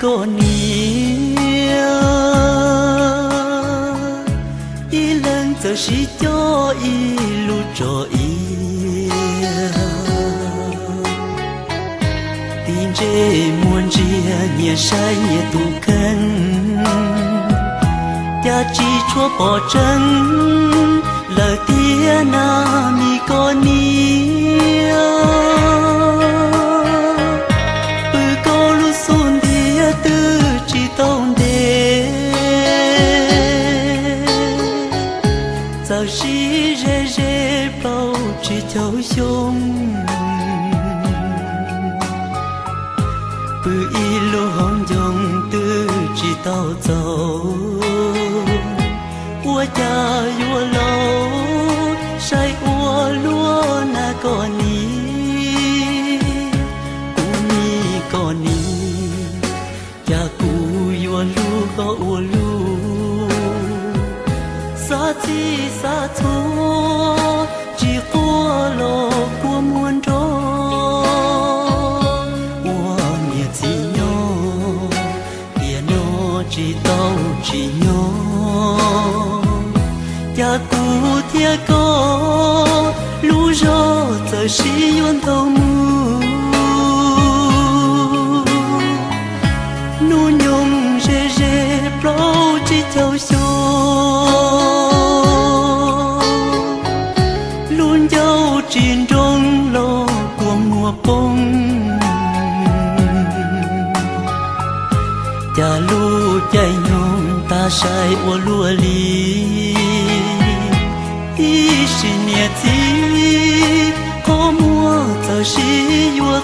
koj niam, ib leeg txawm sib coj ib lub tso iav. Tig ntsej muag ntsia nyias saib nyias tus kheej, cas tsis tshua pom tseeb lawm tiag na mi koj niam. Pw koj lub xub ntiag twb tsis tau ntev, txawm sib ze ze plaub tsib caug xyoo. Pw ib lub hauv ncoo twb tsis tau txaus, ua cas yuav laus saib ua luaj na koj niam, kuv niam koj niam. Cas kuv yuav hlub koj ua luaj, xav txij xav txhua tsis quaj los kua muag nrov. Ua niam txiv nyob tiam no tsis tau tsim nyog, cas kuv thiab koj lub zog txawm sib yuav ntau mus. Hnub nyoog ze ze plaub tsib caug xyoo, lub ncauj tsis nroo los kua muag poob. Cas lub caij nyoog tas sai ua luaj li, ib sim niam txiv qhov muag txawm sib yuav